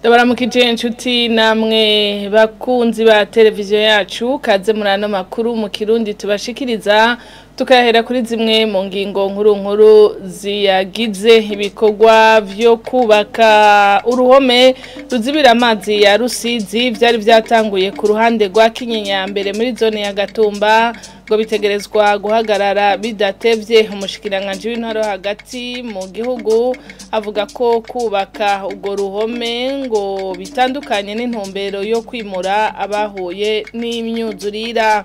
Ndabaramukije inshuti namwe bakunzi ba televiziyo yacu kaze muri ano makuru mu Kirundi tubashikiriza tukahera kuri zimwe mu ngingo nkuru nkuru ziyagize ibikorwa vyo kubaka uruhome ruzibira amazi ya Rusizi vyari vyatanguye ku ruhande rwa Kinyinya mbere muri zone ya Gatumba ngo bitegerezwa guhagarara bidatevye. Umushikiranganje w'intwaro hagati mu gihugu avuga ko kubaka urwo ruhome ngo bitandukanye n'intumbero yo kwimura abahuye n'imyuzurira.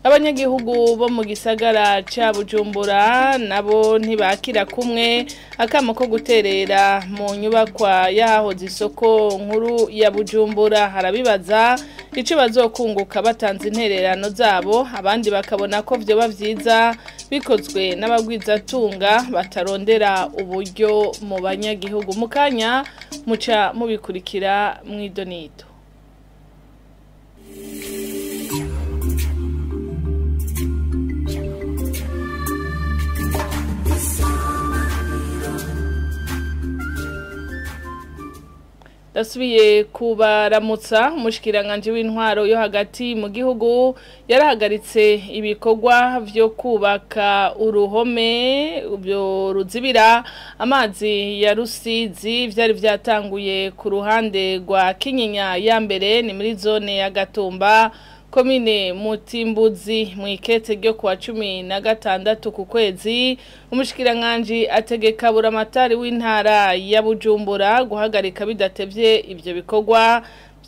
Abanyagihugu bo mu gisagara ca Bujumbura nabo ntibakira kumwe akamo ko guterera mu nyubakwa yahoze isoko nkuru ya Bujumbura. Harabibaza ico bazokunguka batanze intererano zabo, abandi bakabona ko vyoba vyiza bikozwe n'abagwizatunga batarondera uburyo mu banyagihugu. Mukanya muca mubikurikira mwidonito. Dasubiye kubaramutsa. Umushikiranganje w'intwaro yo hagati mu gihugu yarahagaritse ibikorwa vyo kubaka uruhome byo ruzibira amazi ya Rusizi vyari vyatanguye ku ruhande rwa Kinyinya ya mbere ni muri zone ya Gatumba komine Mutimbuzi mu ikete ryo kuwa 16 ku kwezi. Umushikiranganje ategeka buramatari w'intara ya Bujumbura guhagarika bidatevye ivyo bikorwa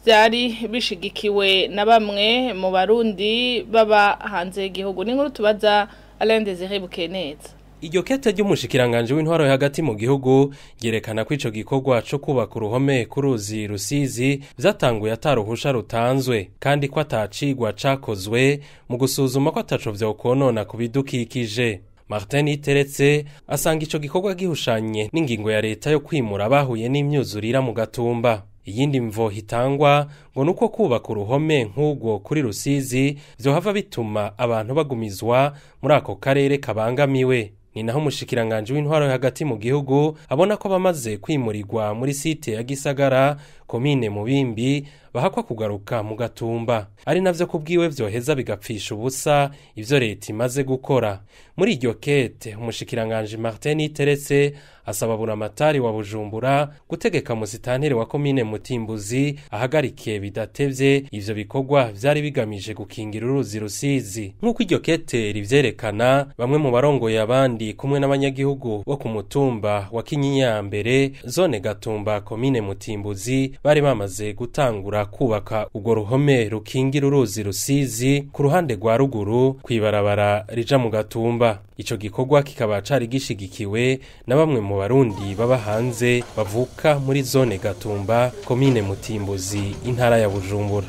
byari bishigikiwe na bamwe mu Barundi baba hanze y'igihugu. N'inkuru tubaza Alain Désiré Bukeneza. Iryo kete ry'umushikiranganje w'intwaro hagati mu gihugu yerekana ko ico gikorwa co kubaka uruhome ku ruzi Rusizi vyatanguye ataruhusha rutanzwe kandi ko atacigwa cakozwe mu gusuzuma ko ataco vyokonona ku bidukikije. Martin Iteretse asanga ico gikorwa gihushanye n'ingingo ya leta yo kwimura abahuye n'imyuzurira mu Gatumba. Iyindi mvo hitangwa ngo nuko kubaka uruhome nk'urwo kuri Rusizi vyohava bituma abantu bagumizwa muri ako karere kabangamiwe. Ni naho umushikiranganje w'intwaro hagati mu gihugu abona ko bamaze kwimurirwa muri site ya Gisagara komine Mubimbi bahakwa kugaruka mu Gatumba, ari navyo kubwiwe vyoheza bigapfisha ubusa ivyo leta imaze gukora. Muri iryo kete umushikiranganje Martin Iteretse asaba buramatari wa Bujumbura gutegeka musitanteri wa komine Mutimbuzi ahagarike bidatevye ivyo bikorwa vyari bigamije gukingira uruzi Rusizi. Nk'uko iryo kete rivyerekana, bamwe mu barongoye abandi kumwe n'abanyagihugu bo ku mutumba wa Kinyinya mbere zone Gatumba komine Mutimbuzi bari bamaze gutangura kubaka urwo ruhome rukingira uruzi Rusizi ku ruhande rwa ruguru kwibarabara rija mu Gatumba. Ico gikorwa kikaba cari gishigikiwe na bamwe mu Barundi baba hanze bavuka muri zone Gatumba komine Mutimbuzi intara ya Bujumbura.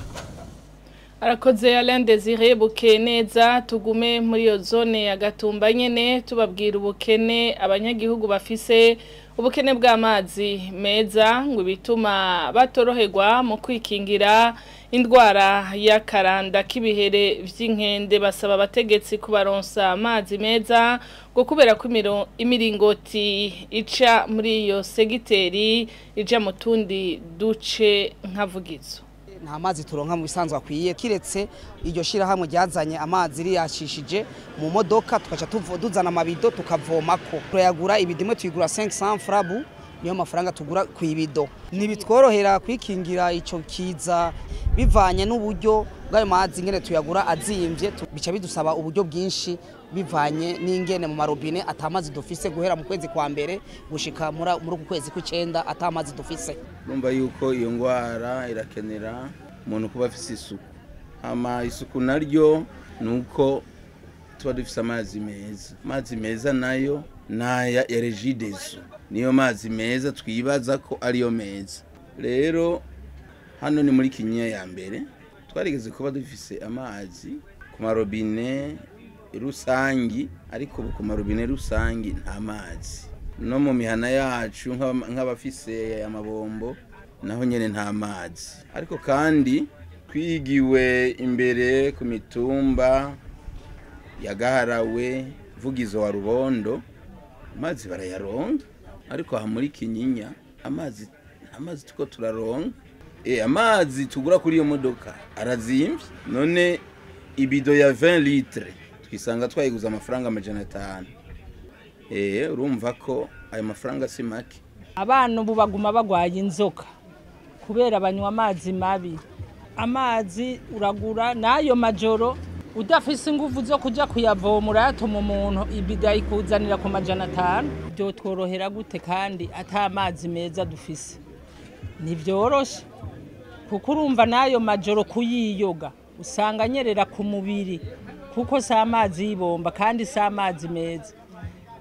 Arakoze Alain Désiré Bukeneza. Tugume muri iyo zone ya Gatumba nyene tubabwira ubukene abanyagihugu bafise, ubukene bw'amazi meza ngo bituma batoroherwa mu kwikingira indwara y'akaranda k'ibihere vy'inkende. Basaba abategetsi kubaronsa amazi meza ngo kubera ko imiringoti ica muri iyo segiteri ija mu tundi duce nkavugizo. Nta mazi turonka mu bisanzwe akwiye, kiretse iryo shirahamwe ryazanye amazi riyashishije mu modoka tukaca tuzana amabido tukavomako. Turayagura ibidimwe tuyigura 500 francs, niyo mafaranga tugura ku ibido. Nibitworohera kwikingira ico kiza bivanye n'uburyo bw'ayo mazi ngene tuyagura azimvye, bica bidusaba uburyo bwinshi bivanye n'ingene mu marobine atamazi dufise guhera mu kwezi kwa mbere gushika muri uku kwezi kw'icenda atamazi dufise. Numva yuko iyo ngwara irakenera umuntu kuba afise isuku. Ama isuku naryo nuko tuba dufise amazi meza. Amazi meza nayo naya ya Regideso niyo mazi meza twibaza ko ariyo meza. Rero hano ni muri Kinyinya ya mbere twarigeze kuba dufise amazi ku marobine rusangi, ariko ku marobine rusangi nta mazi. No mu mihana yacu nk'abafise amabombo naho nyene nta mazi. Ariko kandi twigiwe imbere ku mitumba ya Gaharawe, Vugizo wa Rubondo, amazi barayaronga, ariko aha muri Kinyinya amazi Amazi tuko turaronka, amazi tugura kuri iyo modoka arazimvye. None ibido ya 20 litres twisanga twayiguza amafaranga 500. Urumva ko ayo mafaranga si make. Abana ubu baguma bagwaye inzoka kubera banywa amazi mabi. Amazi uragura nayo majoro udafise inguvu zo kuja kuyavoma, urayatuma umuntu ibida ikuzanira ku 500. Byo tworohera gute kandi ata amazi meza dufise? Ntivyoroshe kuko urumva nayo majoro kuyiyoga usanga anyerera ku mubiri, kuko si amazi y'ibomba kandi si amazi meza.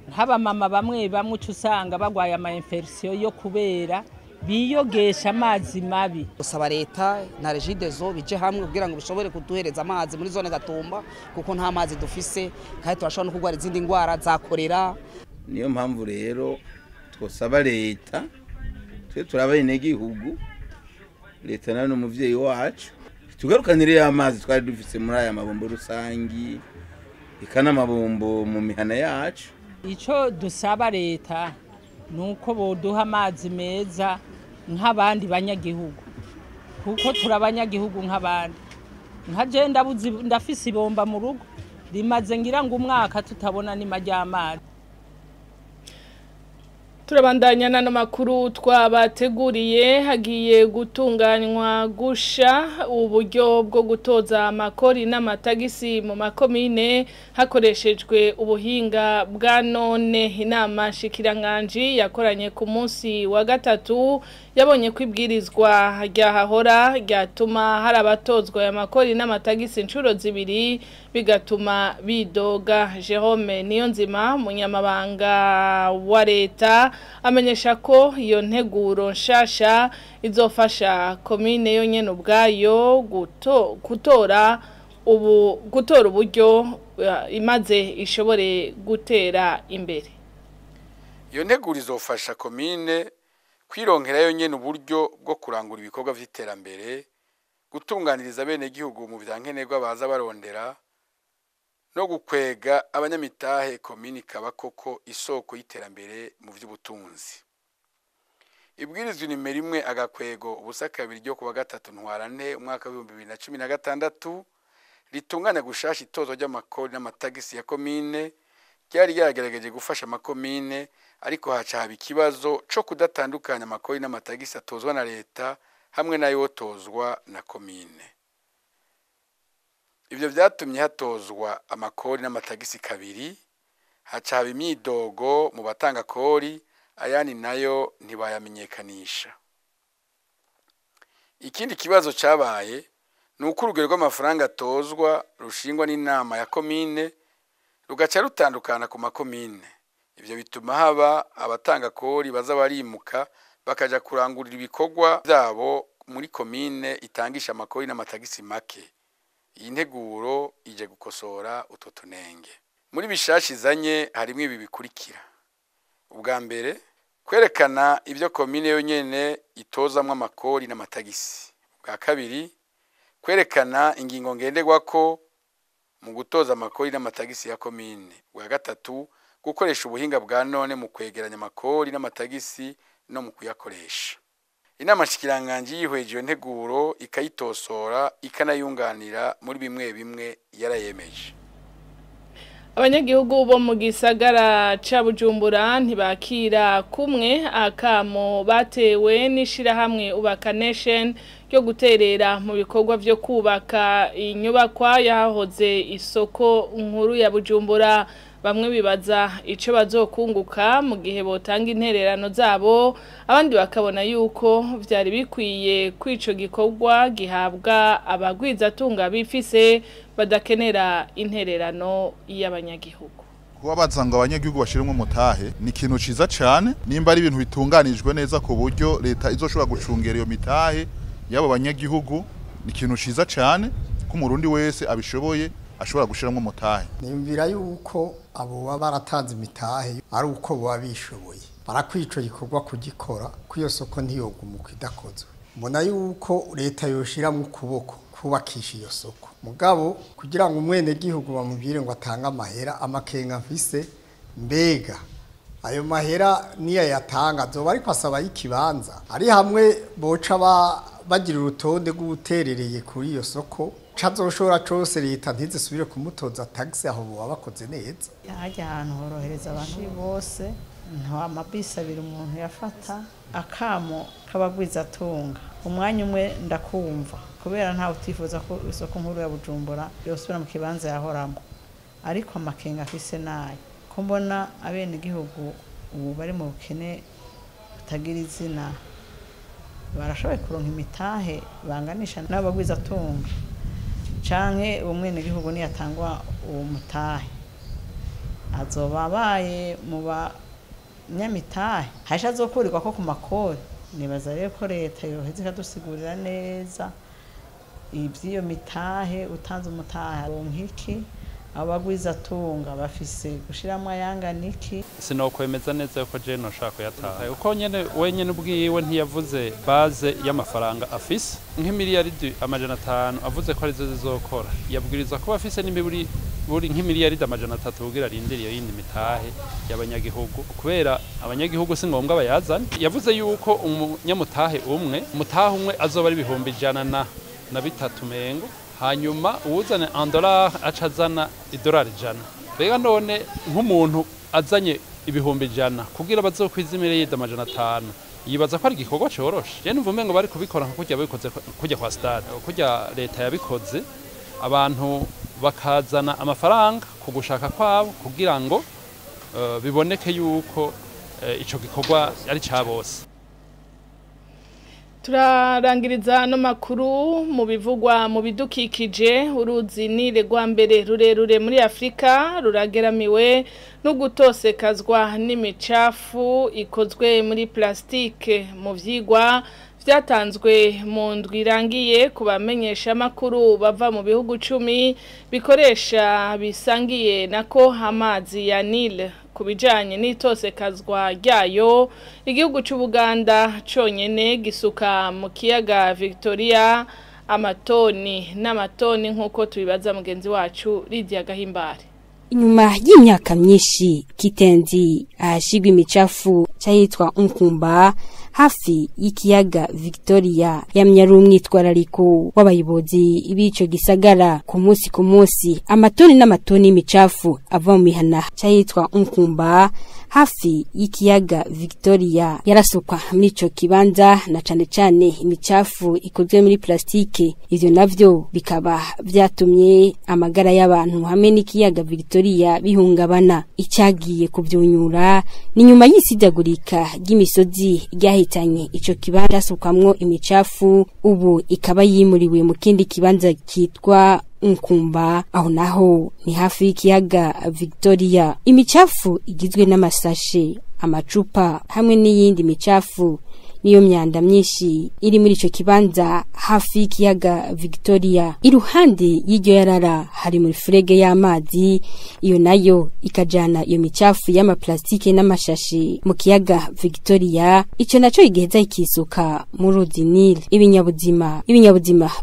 Nk'abamama bamwe bamwe uca usanga bagwaye ama infection yo kubera biyogesha amazi mabi. Gusaba leta na Regideso bije hamwe kugira ngo bishobore kuduhereza amazi muri zone Gatumba, kuko nta mazi dufise kandi turashobora no kurwara izindi ndwara za kolera. Niyo mpamvu rero twosaba leta, twe turabenegihugu, leta nayo n'umuvyeyi wacu, tugarukanire amazi twari dufise muri aya mabombo rusangi ikana mabombo mu mihana yacu. Ico dusaba leta nuko boduha amazi meza nk'abandi banyagihugu, kuko turabanyagihugu nk'abandi. Nka je ndabuzi ndafise ibomba mu rugo rimaze ngira ngo umwaka tutabona nima ry'amazi. Turabandanya n'ano makuru twabateguriye. Hagiye gutunganywa gusha uburyo bwo gutoza amakori n'amatagisi mu makomine hakoreshejwe ubuhinga bwa none. Inama nshikiranganji yakoranye ku munsi wa gatatu yabonye kwibwirizwa ryahahora ryatuma hari abatozwa aya makori n'amatagisi inshuro zibiri, bigatuma bidoga. Jerome Niyonzima, munyamabanga wa leta, amenyesha ko iyo nteguro nshasha izofasha komine yonyene ubwayo gutora uburyo imaze ishobore gutera imbere. Iyo nteguro izofasha komine kwironkera yonyene uburyo bwo kurangura ibikorwa vy'iterambere, gutunganiriza bene gihugu mu vyankenerwa baza barondera, no gukwega abanyamitahe. Komini ikaba koko isoko y'iterambere mu vy'ubutunzi. Ibwirizwa nimero 1-02 ryo kuwa 3 Ntwarante umwaka wa 2016 ritunganya gushasha itozo ry'amakori n'amatagisi ya komine ryari ryagerageje gufasha amakomine, ariko haca haba ikibazo co kudatandukanya amakori n'amatagisi atozwa na leta hamwe n'ayotozwa na komine. Ivyo vyatumye hatozwa amakori n'amatagisi kabiri, haca haba imyidogo mu batanga kori, ayandi nayo ntibayamenyekanisha. Ikindi kibazo cabaye ni uko urugero rw'amafaranga atozwa rushingwa n'inama ya komine rugaca rutandukana ku makomine. Ivyo bituma haba abatanga kori baza barimuka bakaja kurangurira ibikorwa vyabo muri komine itangisha amakori n'amatagisi make. Iyi nteguro ije gukosora utwo tunenge. Muri bishasha izanye harimwo ibi bikurikira. Ubwa mbere, kwerekana ivyo komine yonyene itozamwo amakori n'amatagisi. Ubwa kabiri, kwerekana ingingo ngenderwako mu gutoza amakori n'amatagisi ya komine. Ubwa gatatu, gukoresha ubuhinga bwa none mu kwegeranya amakori n'amatagisi no mu kuyakoresha. Inama nshikiranganji yihweje iyo nteguro ikayitosora ikanayunganira muri bimwe bimwe yarayemeje. Abanyagihugu bo mu gisagara ca Bujumbura ntibakira kumwe akamo batewe n'ishirahamwe Ubaka Nation ryo guterera mu bikorwa vyo kubaka inyubakwa yahoze isoko nkuru ya Bujumbura. Bamwe bibaza ico bazokunguka mu gihe botanga intererano zabo, abandi bakabona yuko vyari bikwiye kwico gikorwa gihabwa abagwizatunga bifise badakenera intererano y'abanyagihugu. Kuba baza ngo abanyagihugu bashiremwo umutahe ni ikintu ciza cane, nimba ari ibintu bitunganijwe neza ku buryo leta izoshobora gucungera iyo mitahe y'abo banyagihugu, ni ikintu ciza cane ko umurundi wese abishoboye ashobora gushiramwo umutahe. Nimvira yuko abo baba baratanze imitahe ari uko baba bishoboye, barakwico gikorwa kugikora ko iyo soko ntiyogumuka idakozwe. Mbona yuko leta yoshiramwo ukuboko kubakisha iyo soko, mugabo kugira ngo umwene gihugu bamubwire ngo atange amahera, amakenga mfise mbega Ayo mahera niyo yatanga azoba ariko asaba y'ikibanza ari hamwe boca bagira urutonde rw'uterereye kuri iyo soko cazoshora cose leta ntizisubire kumutoza tax aho boba bakoze neza. Hajya ahantu horohereza abantu bose, nta mabisi abiri umuntu yafata akamo kabagwiza tunga umwanya umwe ndakumva kubera nta utifuza ko isoko nkuru ya Bujumbura yosubira mu kibanza yahoramo, ariko amakenga afise nayo ko mbona abene gihugu ubu bari mu bukene butagira izina barashoboye kuronka imitahe banganisha n'abagwiza tunga canke umwene gihugu ni yatangwa uwo mutahe azoba abaye mu banyamitahe hasha azokurirwa ko ku makori. Nibaza rero ko leta yoheza ikadusigurira neza ivy'iyo mitahe, utanze umutahe aronka abagwiza tunga bafise gushiramwa ayanga niki. Sinokwemeza neza yuko je noshaka kuyataha uko nyene wenyene ubwiwe ntiyavuze base y'amafaranga afise nk'imiliyaridi 500 avuze ko arizo zizokora, yabwiriza ko afise n'imiburi buri nk'imiliyaridi 300 kugira arindire iyo yindi mitahe y'abanyagihugu, kubera abanyagihugu si ngombwa bayazane. Yavuze yuko umunyamutahe umwe mutahe umwe azoba ari 103 mengo, hanyuma uwuzane en dollar acazana idolari 100. Bega none nk'umuntu azanye 100,000 kugira bazokwiza imiliyaridi 500 yibaza ko ari igikorwa coroshe. Je numva umengo bari kubikora nka kurya babikoze kurya kwa stade, kurya leta yabikoze, abantu bakazana amafaranga kugushaka kwabo kugira ngo biboneke yuko ico gikorwa ari ca bose. Turarangiriza no makuru mu bivugwa mu bidukikije. Uruzi Nile rwa mbere rurerure muri Afrika rurageramiwe no gutosekazwa n'imicafu ikozwe muri plastike. Mu vyigwa vyatanzwe mu ndwi irangiye kubamenyesha makuru bava mu bihugu 10 bikoresha bisangiye nako amazi ya Nile kubijanye n'itosekazwa ryayo, igihugu c'Ubuganda conyene gisuka mu kiyaga Victoria amatoni n'amatoni nkuko tubibaza mugenzi wacu Lydia Gahimbare. Inyuma y'imyaka myinshi Kitendi ahashigwa imicafu cyahitwa Nkumba hafi y'ikiyaga Victoria yamye ari umwitwarariko w'abayobozi b'ico gisagara. Ku munsi ku munsi amatoni n'amatoni y'imicafu ava mu mihana cyahitwa Nkumba hafi y'ikiyaga Victoria yarasukwa muri ico kibanza, na cane cane imicafu ikozwe muri plastike. Ivyo navyo bikaba vyatumye amagara y'abantu hamwe n'ikiyaga Victoria bihungabana. Icagiye kuvyunyura ni nyuma y'isidagurika ry'imisozi ryahitanye ico kibanza asukwamwo imicafu, ubu ikaba yimuriwe mu kindi kibanza kitwa Nkumba, aho naho ni hafi y'ikiyaga Victoria. Imicafu igizwe n'amasashe, amacupa hamwe n'iyindi micafu niyo myanda myinshi iri muri ico kibanza hafi y'ikiyaga Victoria. Iruhande y'iryo yarara hari muri furege y'amazi, iyo nayo ikajana iyo micafu y'amaplastike n'amashashi mu kiyaga Victoria, ico naco igiheza ikisuka mu ruzi Nile. Ibinyabuzima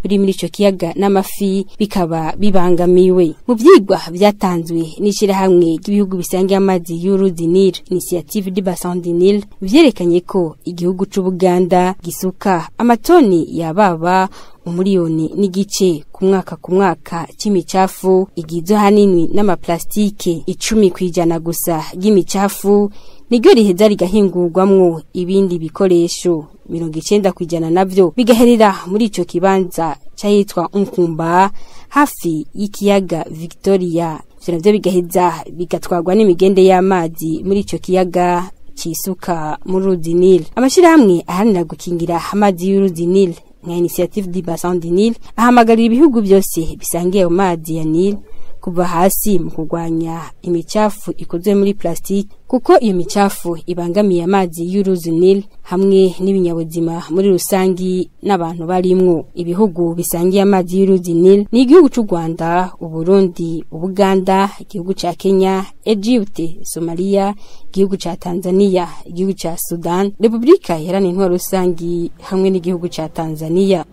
biri muri ico kiyaga n'amafi bikaba bibangamiwe. Mu vyigwa vyatanzwe n'ishirahamwe ry'ibihugu bisangiye amazi y'uruzi Nile, Initiative du Bassin du Nil, vyerekanye ko igihugu c'u Uganda gisuka amatoni yababa 1.5 miliyoni ku mwaka c'imicafu igizwe hanini n'amaplastike. 10% gusa y'imicafu niryo riheza rigahingurwamwo ibindi bikoresho, 90% navyo bigaherera muri ico kibanza cyahitwa Nkumba hafi y'ikiyaga Victoria. Ivyo navyo bigaheza bigatwarwa n'imigende y'amazi muri ico kiyaga cisuka muri ruzi Nile. Amashirahamwe aharanira gukingira amazi y'uruzi Nile nka Initiative du Bassin du Nil ahamagarira ibihugu byose bisangiye amazi ya Nile kuva hasi mu kurwanya imicafu ikozwe muri plastike, kuko iyo micafu ibangamiye amazi y'uruzi Nile hamwe n'ibinyabuzima muri rusangi n'abantu barimwo. Ibihugu bisangiye amazi y'uruzi Nile ni igihugu c'u Rwanda, Uburundi, Ubuganda, igihugu ca Kenya, Egypte, Somalia, igihugu ca Tanzania, igihugu ca Sudan, Republika Iharanira Intwaro Rusangi hamwe n'igihugu ca Tanzania.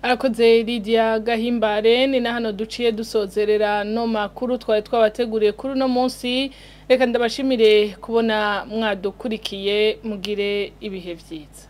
Arakoze Lydia Gahimbare. Ni na hano duciye dusozerera no makuru twari twabateguriye kuri uno munsi. Reka ndabashimire kubona mwadukurikiye, mugire ibihe vyiza.